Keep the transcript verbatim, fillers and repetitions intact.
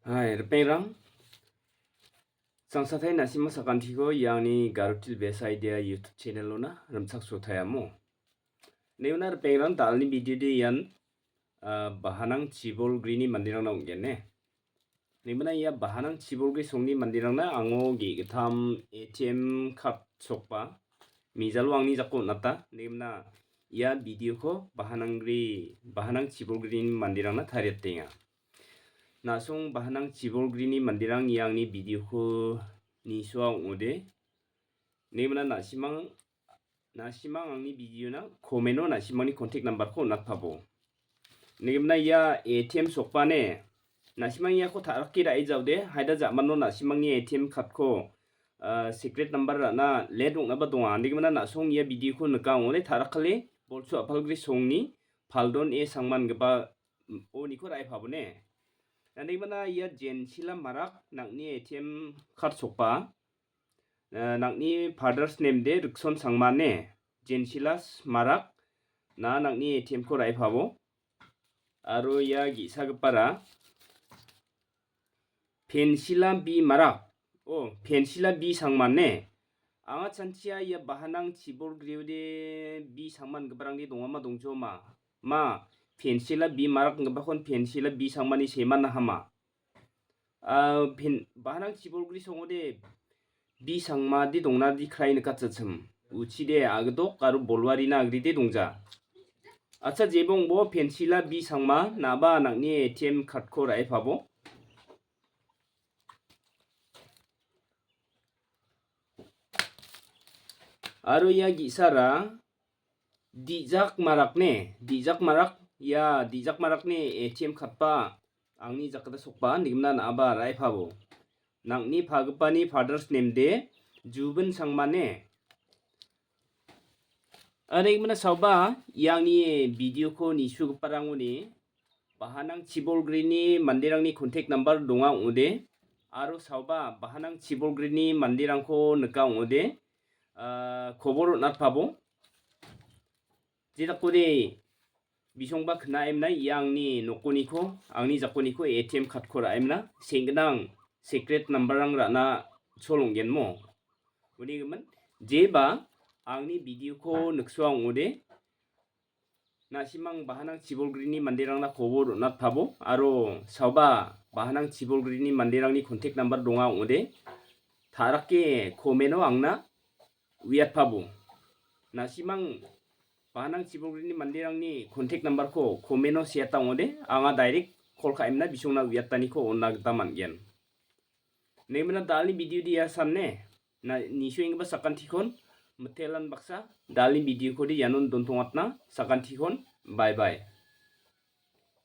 Hai, ripengrang. Sangsatai nasima sakantiko iangni Garutil Best Idea YouTube channel-ona rimchaksoataiamo. Neona ripengrang, dalni video de ian, ah, bahanang chibolgrini manderangna ong·gen ne. Nemina ia bahanang chibolgri songni manderangna ango ge·gittam A T M card sokba mijalo angni jako on·ata. Nemina ia video-ko bahananggri, bahanang chibolgrini manderangna tariatenga. Na·song bahanang chibolgrini manderang ia angni video-ko nisoa ong·ode. Nemina na·simang, na·simang angni video-na comment-o na·simangni contact number-ko on·atpabo. Nemina ia A T M sokbane, na·simang iako ta·rake ra·e jaode, haida ja·mano na·simangni A T M card-ko, ah, secret number ra·na let ong·naba donga. Nemina na·song ia video-ko nika ong·ode, ta·rakale Bolchu Apalgri songni Paldon A Sangma ingipa, mm, oniko ra·e pabone. Nemina ia Jensila Marak nang·ni A T M card sokba. Eh, nang·ni father's name de Rikson Sangma ne, Jensilas Marak, na nang·ni A T M-ko ra·e pabo. Aro ia ge·sagipara Pensila B Marak. Oh, Pensila B Sangma ne. Anga chanchia ia bahanang chibolgriode B Sangma ingiparangde dongama dongchoma. Ma, Pensila B Marak ingipakon Pensila B Sangmani seman hama. Ah, pin-, bahanang chibolgri songode B Sangmade dongnadi krai nikatchachim. Uchide agdok aro bolwarina agride dongja. Acha jebongbo Pensila B Sangma naba nang·ni A T M card-ko ra·e pabo. Aro ia ge·sara Dijak Marak ne, Dijak Marak, ia Dijak Marak ne A T M card-ba angni jakgita sokba, negimna na·aba ra·e pabo. Nang·ni pagipani father's name de Jubin Sangma ne. Are gimina saoba, iangni video-ko nisugiparangoni bahanang chibolgrini manderangni contact number donga ong·ode, aro saoba bahanang chibolgrini manderangko nika ong·ode, ah, kobor on·atpabo. Jedakode bisongba knaemna ia angni nokoniko, angni jakoniko A T M card-ko ra·emna, senggnang secret number-rang ra·na chol ong·genmo. Uni gimin, jeba angni video-ko niksoa ong·ode, na·simang bahanang chibolgrini manderangna kobor on·atpabo, aro saoba bahanang chibolgrini manderangni contact number donga ong·ode, ta·rake comment-o angna uiatpabo. Na·simang bahanang chibolgrini manderangni contact number-ko comment-o seata ong·ode, anga direct call ka·emna bisongna uiataniko on·na gita man·gen. Nemina dalni video de ia sane. Na, nisuenggipa sakantikon mitelan baksa dalni video-kode ianon dontongatna sakantikon. Bye bye.